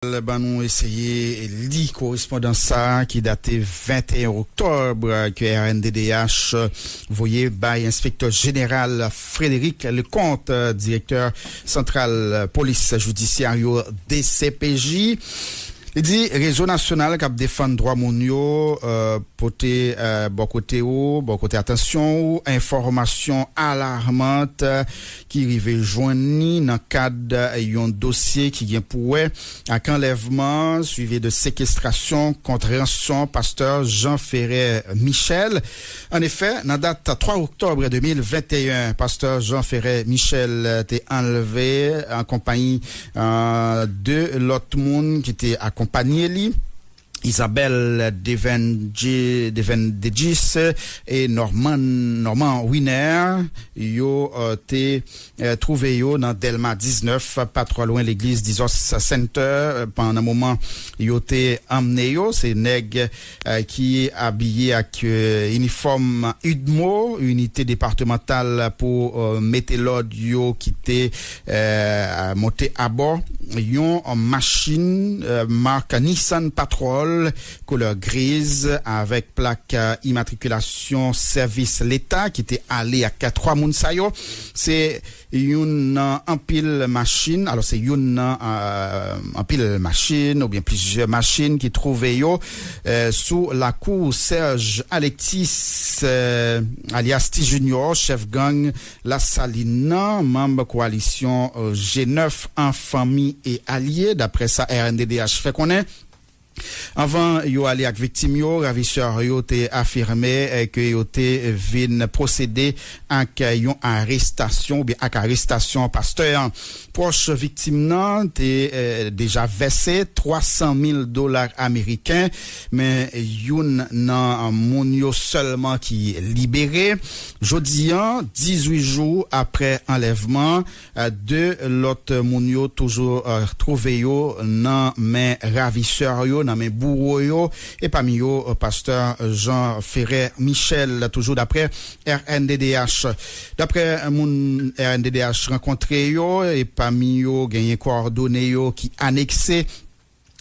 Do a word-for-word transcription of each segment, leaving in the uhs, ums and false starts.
Ban nou eseye li korespondans sa a ki date venteyen oktòb, ke R N D D H voye bay Enspektè Jeneral Frédéric Leconte, Direktè Santral Polis Jidisyè yo, D C P J. Li di rezo nasyonal k ap defann dwa moun yo, eh, pote, eh, bò kote ou, bò kote atansyon ou, enfòmasyon alarmant, eh, ki rive jwenn ni nan kad yon dosye ki gen pou wè ak anlèvman, swivi de sekestrasyon kont ranson pastè Jean Ferret Michel. An efè, nan dat twa oktòb de mil venteyen, pastè Jean Ferret Michel te anlve an konpayi, eh, de lòt moun ki te akonpanye li. Isabelle Devendegis e Norman, Norman Winer, yo, eh, te, eh, twouve yo nan Dèlma diznèf, pa twò lwen legliz Jesus Center, eh, pandan moman yo te anmennen yo. Se nèg, eh, ki abiye ak, eh, inifòm UDMO, Inite Depatmantal pou, eh, Mete Lòd yo, ki te, eh, monte abò yon machin, eh, mak Nissan Patrol koulè griz avèk plak, eh, imatrikilasyon sèvis leta ki te ale ak twa moun sa yo. Se youn nan anpil machin, alò, se youn nan, eh, anpil machin oubyen plizyè machin ki twouve yo, eh, sou lakou Serge Alexis, eh, alyas Ti Junior, chèf gang Lasalin nan, manm kowalisyon, eh, G nèf, An Fanmi e Alye, daprè sa R N D D H fè konnen. Anvan yo ale ak viktim yo, ravisè yo te afime, eh, ke yo te vin pwosede ak yon arestasyon oubyen ak arestasyon pastè an. Pwòch viktim nan te, eh, deja vèse twa san mil dola ameriken, men youn nan moun yo sèlman ki libere. Jodi an, dizuit jou apre anlèvman, eh, de lòt moun yo toujou, eh, twouve yo nan men ravisè yo, nan men bouwo yo, e pami yo, eh, pastè Jean Ferret Michel, toujou daprè R N D D H. Daprè moun R N D D H rankontre yo, e pami yo genyen kowòdone yo ki anekse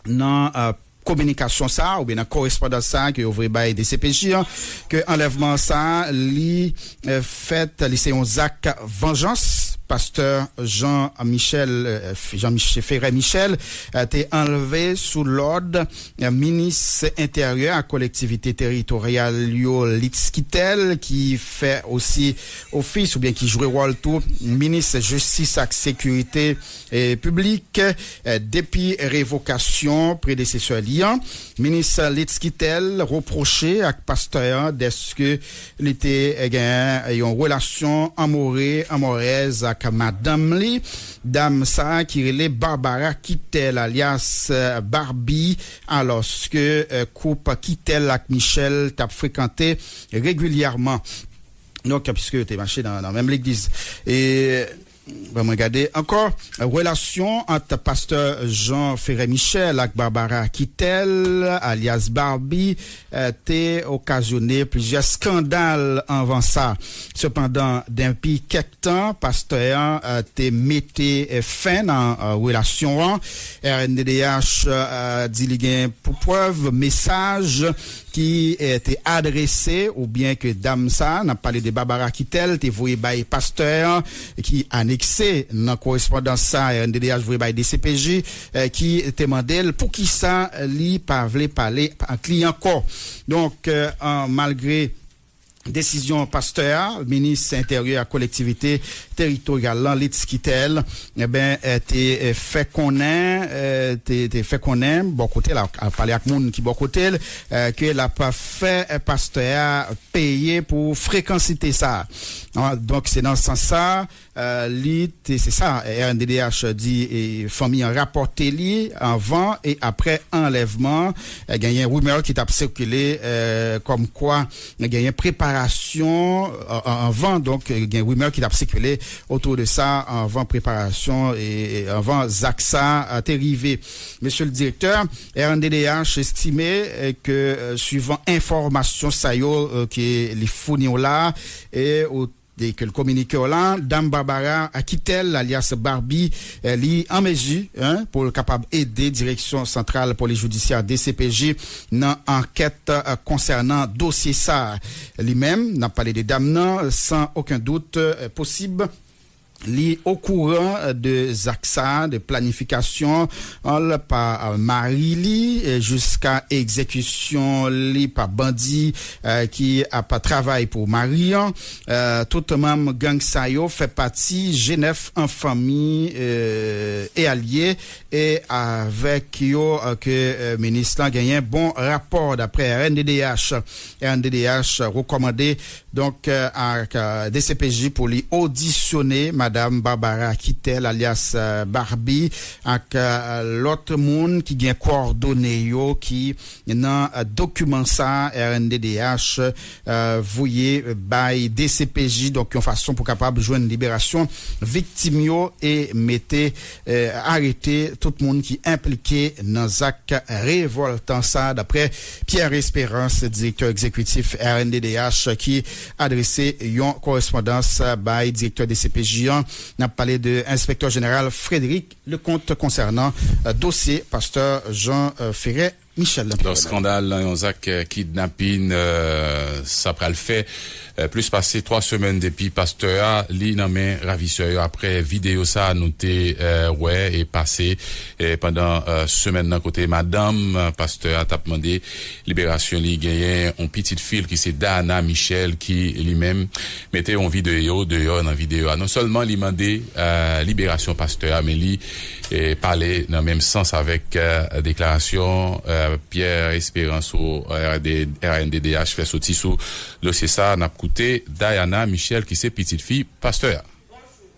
nan, eh, kominikasyon sa a, oubyen nan korespondans sa a ke yo voye bay D C P J an, ke anlèvman sa a, li, eh, fèt, li se yon zak vanjans. Pastè Jean Michel, eh, Jean Mich-, Ferret Michel, eh, te anlve sou lòd, eh, minis entèryè ak kolektivite teritoryal yo, Litz Quitel, ki fè osi ofis oubyen ki jwe wòl tou minis jistis ak sekirite, eh, piblik, eh, depi revokasyon predesesè li an. Minis Litz Quitel repwoche ak pastè an dèske li te, eh, gen yon relasyon anmore, anmorèz ak madanm li, dam sa a ki rele Barbara Quitel, alyas, eh, Barbie, alòske, eh, koup Quitel ak Michel t ap frekante regilyèman. Donk, piske yo te mache nan, nan menm legliz. E, ban mwen gade ankò, relasyon ant pastè Jean Ferret Michel ak Barbara Quitel, alyas Barbie, eh, te okazyone plizyè eskandal anvan sa. Sepandan, depi kèk tan, pastè an, eh, te mete, eh, fen nan, eh, relasyon an. R N D D H, eh, di li gen pou prèv mesaj ki, eh, te adrese oubyen ke dam sa, n ap pale de Barbara Quitel, te voye bay pastè an, ki anekse nan korespondans sa R N D D H voye bay D C P J, eh, ki te mande l poukisa li pa vle pale ak li ankò. Donk, eh, an, malgre desizyon pastè a, minis Enteryè ak Kolektivite Teritoryal lan, Litz Quitel, enben, eh, te, eh, fè konnen, eh, te, te fè konnen bò kote l, ap pale ak moun ki bò kote l, eh, ke l ap fè, eh, pastè a peye pou frekansite sa. Ah, donk, se nan sans sa, eh, li te, se sa, R N D D H di, eh, fanmi an rapòte li anvan e aprè anlèvman. Eh, genyen rimè ki t ap sikile, eh, kòmkwa genyen preparasyon, eh, an-, anvan, donk, eh, gen rimè ki t ap sikile otou de sa anvan preparasyon e, e anvan zak sa, eh, te rive. Mesye le direktè, R N D D H estime, eh, ke, eh, swivan enfòmasyon sa yo, eh, ke li founi w la, e ou Dèyè ke l kominike w la, Dam Barbara Kittel, alyas Barbie, eh, li an mezi, en, pou l kapab ede Direksyon Santral Polis Jidisyè, D C P J, nan ankèt, eh, konsènan dosye sa a. Li menm, n ap pale de dam nan, san okenn dout, eh, posib, li okouran, eh, de zak sa a, de planifikasyon, an l pa, eh, mari li, eh, jiska egzekisyon li pa bandi, eh, ki ap travay pou mari an. Eh, tout manm gang sa yo fè pati G nèf an fanmi, eh, e alye, e avèk yo, eh, ke, eh, minis lan genyen bon rapò, daprè R N D D H. R N D D H rekòmande, donk, eh, ak, eh, D C P J pou li odisyone Madam Barbara Kittel, alyas, eh, Barbie, ak, eh, lòt moun ki gen kòdone yo ki nan, eh, dokiman sa a, R N D D H, eh, voye bay D C P J, donk yon fason pou kapab jwenn liberasyon viktim yo e mete, eh, arete tout moun ki enplike nan zak revòltan sa a, daprè Pierre Espérance, direktè egzekitif R N D D H, ki adrese yon korespondans bay direktè D C P J an. N ap pale de Enspektè Jeneral Frédéric Leconte konsènan, eh, dosye pastè Jean, eh, Ferré Michel. Donk, skandal nan yon zak, eh, kidnapin, eh, sa pral fè, eh, plis pase twa semèn depi pastè a, li nan men ravisè yo, aprè videyo sa a nou te, eh, wè e pase, eh, pandan, eh, semèn nan, kote madanm, eh, pastè a t ap mande liberasyon li. Genyen yon pitit fi l ki se Dana Michel ki li menm mete yon videyo deyò. Nan videyo a, non sèlman li mande, eh, liberasyon pastè a, men li, eh, pale nan menm sans avèk, eh, deklarasyon, eh, Pierre Espérance ou R D, R N D D H fè soti sou dosye sa a. N ap koute Diana Michel ki se pitit fi pastè a. Bonjou.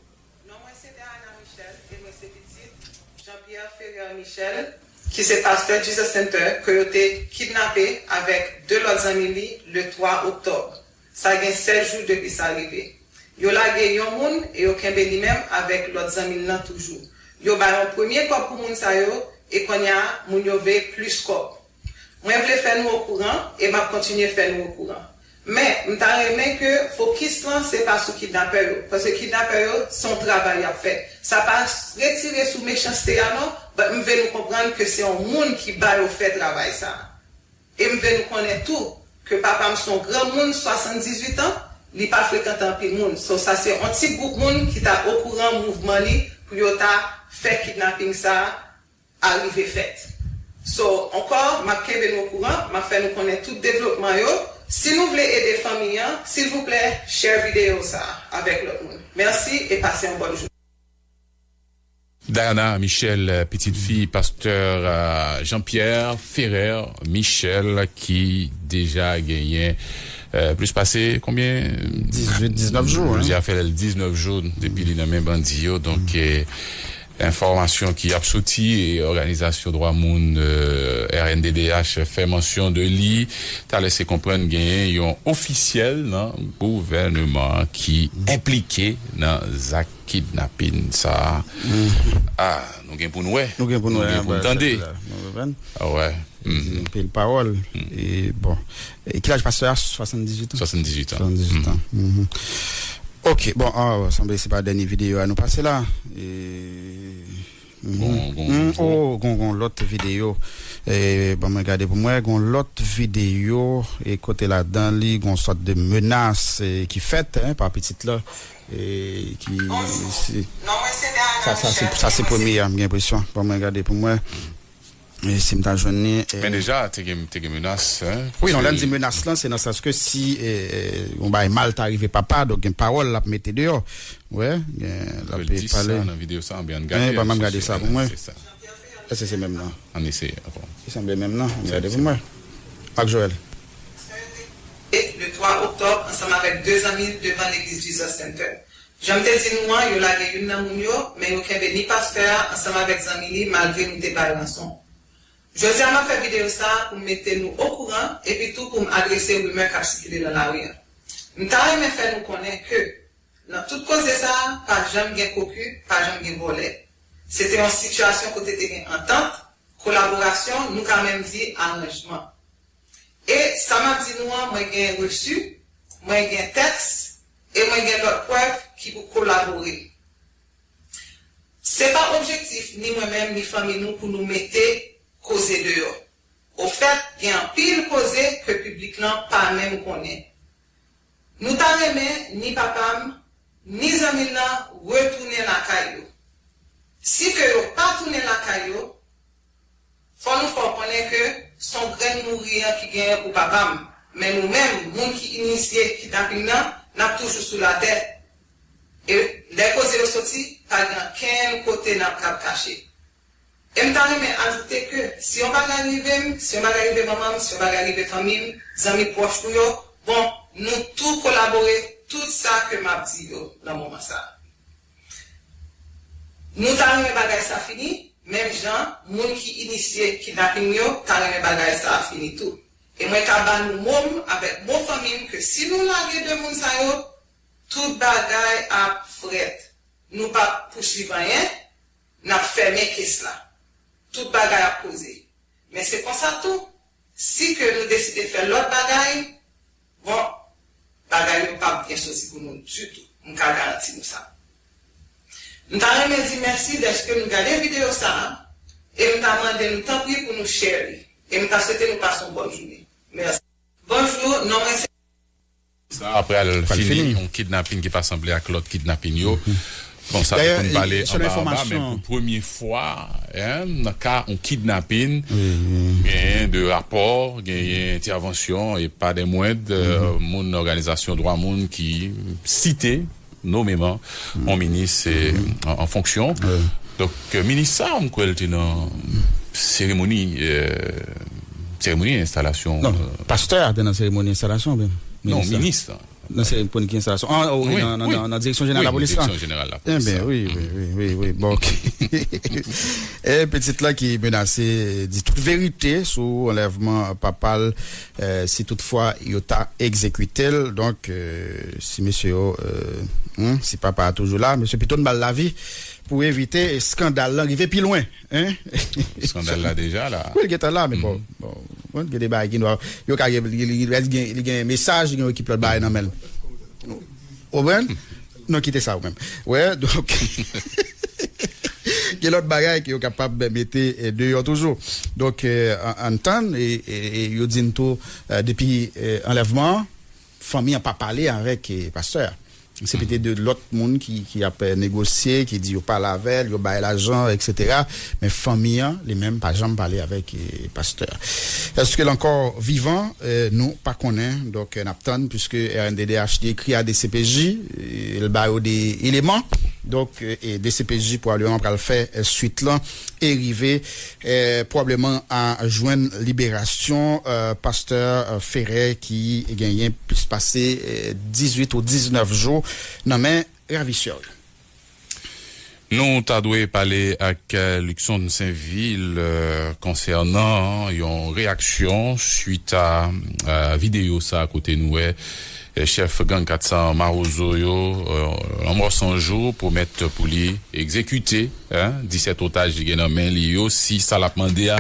Non mwen se Diana Michel e mwen se pitit Jean-Pierre Ferrer Michel, ki se pastè Jesus Center ke yo te kidnape avèk de lòt zanmi li le twa oktòb. Sa gen sèz jou depi sa rive. Yo lage yon moun e yo kenbe li menm avèk lòt zanmi l nan toujou. Yo bay yon premye kòb pou moun sa yo e kounye a moun yo veye plis kòb. Mwen vle fè nou okouran e m ap kontinye fè nou okouran. Men, m ta renmen ke fokis lan se pa sou kidnapè yo, paske kidnapè yo se yon travay y ap fè. Sa pa retire sou mechanste a non, but m vle nou konprann ke se yon moun ki ba yo fè travay sa. E m vle nou konnen tou ke papa m se yon granmoun swasanndizuit an, li pa frekante anpil moun. So, sa se yon ti gwoup moun ki ta okouran mouvman li pou yo ta fè kidnaping sa a arive fèt. So, ankò, m ap kenbe nou okouran, m ap fè nou konnen tout devlopman yo. Si nou vle ede fanmi an, silvouplè, share videyo sa a avèk lòt moun. Mèsi e pase yon bòn jounen. Diana Michel, pitit fi pastè, euh, Jean-Pierre Ferrer Michel, ki deja genyen, euh, plis pase konbyen? Dizuit, diznèf jou, hein? Deja fè l diznèf jou depi li nan men bandi yo. Donk, euh, enfòmasyon ki ap soti e òganizasyon dwa moun, euh, R N D D H fè mansyon de li, ta lèse konprann genyen yon ofisyèl nan gouvènman ki enplike nan zak kidnapin sa a. Ah, nou gen pou n wè. Nou gen pou n wè, nou gen pou n tande. Ah, wè. Di anpil pawòl. E, bon. E ki laj pastè a? Swasanndizuit an? Swasanndizuit an. Swasanndizuit an. Mhm. Ok, bon, ah, sanble se pa dènye videyo a nou pase la. E, mhm. Gon, gon, mm, gon. Oh, gon, gon lòt videyo. E, ban mwen gade pou mwen, gon lòt videyo, e kote ladan li, gon sòt de menas, e, ki fèt, hein, pa pitit la. E ki, si, sa, sa, se, sa se premye a, m gen enpresyon. Ban mwen gade pou mwen. E si m ta jwenn li, e. Men deja, te gen, te gen menas, hein? Wi, non, lè m di menas lan, se nan sans ke si, e, e, yon bagay mal ta rive papa, donk gen pawòl l ap mete deyò. Wè, gen, l ap pale. Nan videyo sa, anben, ann gade. Ban m gade sa pou mwen. Èske se menm nan? Ann eseye ankò. Li sanble menm nan, ann gade pou mwen. Ak Joël. Le twa oktòb, ansanm avèk de zanmi l devan legliz Jesus Center. Jan m te di nou an, yo lage youn nan moun yo, men yo kenbe ni pastè a ansanm avèk zanmi li, malgre nou te bay ranson. Jodi a, m ap fè videyo sa a pou m mete nou okouran, epi tou pou m adrese rimè k ap sikile nan lari a. M ta renmen fè nou konnen ke, nan tout koze sa a, pa janm gen koki, pa janm gen vòlè. Se te yon sitiyasyon kote te gen antant, kolaborasyon, nou ka menm di aranjman. E sa m ap di nou an, mwen gen resi, mwen gen tèks, E mwen gen lòt prèv ki pou kolabore. Se pa objektif ni mwen menm ni fanmi nou pou nou mete koze deyò. Ofèt, gen anpil koze ke piblik lan pa menm konnen. Nou ta renmen ni papa m, ni zanmi l lan retounen lakay yo. Si ke yo pa tounen lakay yo, fò nou fè w konnen ke se yon grenn mouri an ki genyen pou papa m. Men nou menm, moun ki inisye kidnaping nan, n ap toujou sou latè. E lè koze yo soti, pa gen ankenn kote n ap kab kache. E m ta renmen ajoute ke si yon bagay rive m, si yon bagay rive manman m, si yon bagay rive fanmi m, zanmi pwòch nou yo, bon, nou tou kolabore tout sa ke m ap di yo nan moman sa a. Nou ta renmen bagay sa fini, menm jan moun ki inisye kidnaping yo ta renmen bagay sa fini tou. E mwen ka ba nou mo m avèk mo fanmi m ke si nou lage de moun sa yo, tout bagay ap frèt. Nou p ap pouswiv anyen, n ap fèmen kes la. Tout bagay ap poze. Men se konsa tou, si ke nou deside fè lòt bagay, bon, bagay yo p ap byen soti pou nou ditou. M ka garanti nou sa. M ta renmen di mèsi dèske nou gade videyo sa a, e m ta mande nou tanpri pou nou share li. E m ta swete nou pase yon bòn jounen. Mèsi. Bonjou, non mwen se Sa pral fini, yon kidnapin ki pa sanble ak lòt kidnapin yo. Bon, sa te konn pale anba anba, men pou premye fwa, en, nan ka yon kidnapin, genyen de rapò, genyen entèvansyon, e pa de mwend, moun nan òganizasyon dwa moun ki site nomeman yon minis, e, an, an fonksyon. Donk, minis sa, m kwè l te nan seremoni, e, seremoni enstalasyon. Non, pastè a te nan seremoni enstalasyon, oubyen? Non, minis la. Nan seremoni enstalasyon. An, o, wi, nan, nan, nan, nan direksyon jeneral lapolis la. Direksyon jeneral lapolis la. Enben, wi, wi, wi, wi, wi. Bon, ok. E pitit la ki menase di tout verite sou anlèvman papa l, e, si toutfwa yo ta egzekite l. Donk, e, si mesye yo, e, hmm, si papa a toujou la, mesye pito n ba l lavi pou evite eskandal lan rive pi lwen, en? Eskandal la deja la. Wi, l gentan la, men bon, bon, bon, gen de bagay ki nwa. Yo ka gen, li, li, li, li gen, li gen mesaj, li gen ekip lòt bagay nan men l. Ou konprann? Non, kite sa ou menm. Wè, donk, gen lòt bagay ke yo kapab mete, e, deyò toujou. Donk, e, an, ann tann, e, e, e, yo di n tou, e, depi, e, anlèvman an, fanmi an pa pale avèk, e, pastè a. Se pete de lòt moun ki, ki ap, e, negosye, ki di yo pale avè l, yo bay lajan, etsetera. Men fanmi an, li menm, pa janm pale avèk, e, pastè a. Èske l ankò vivan? E, nou pa konnen. Donk, e, n ap tann, piske R N D D H li ekri a D C P J, e, l ba yo de eleman. Donk, e, e D C P J pwobableman pral fè, e, swit lan e rive, e, pwobableman a jwenn liberasyon, e, pastè, e, Ferré ki genyen plis pase, e, dizuit ou diznèf jou nan men ravisè yo. Nou ta dwe pale ak, e, Luckson Sainvil, e, konsènan yon reyaksyon swit a, e, videyo sa kote nou wè, e, chèf gang kat san Mawozo yo, e, lanmò san jou pwomèt pou li egzekite, en, disèt otaj li gen nan men li yo. Si sa l ap mande a,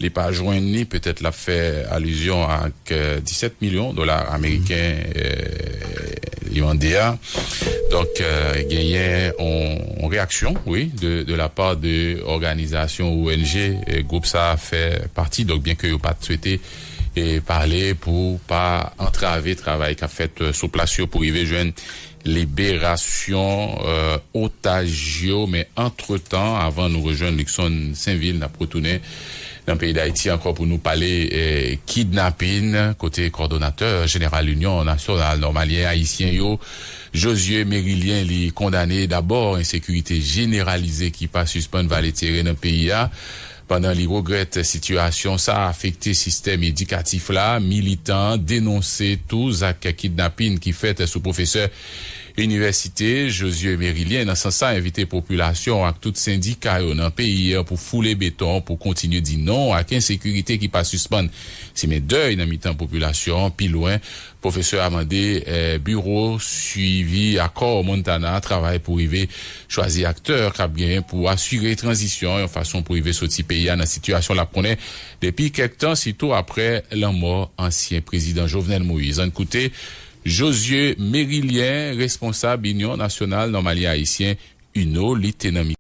li pa jwenn li, petèt l ap fè alizyon ak, e, disèt milyon dola ameriken, e, li mande a. Donk, e, genyen yon, yon reyaksyon, wi, de, de la pa de òganizasyon O N G, e, gwoup sa a fè pati. Donk, byenke yo pa t swete, e, pale pou pa antrave travay k ap fèt, e, sou plas yo pou rive jwenn liberasyon, e, otaj yo. Men antretan, avan nou rejwenn Luckson Sainvil, n ap retounen nan peyi Dayiti ankò pou nou pale, e, kidnapin, kote kòdonatè jeneral Inyon Nasyonal Nòmalyen Ayisyen yo, Josué Mérilien, li kondane dabò ensekirite jeneralize ki pa sispann vale teren nan peyi a. Pandan li regrèt sitiyasyon sa a afekte sistèm edikatif la, militan an denonse tou zak kidnapin ki fèt sou pwofesè inivèsite Josué Mérilien. Nan sans sa, envite popilasyon ak tout sendika yo nan peyi a pou foule beton, pou kontinye di non ak ensekirite ki pa sispann simen dèy nan mitan popilasyon an. Pi lwen, pwofesè a mande, eh, biwo swivi akò Montana travay pou rive chwazi aktè k ap genyen pou asire tranzisyon an yon fason pou rive soti peyi a nan sitiyasyon l ap konnen depi kèk tan, sitou aprè lanmò ansyen prezidan Jovenel Moïse. Ann koute Josué Mérilien, responsab Inyon Nasyonal Nòmalyen Ayisyen, UNO, li te nan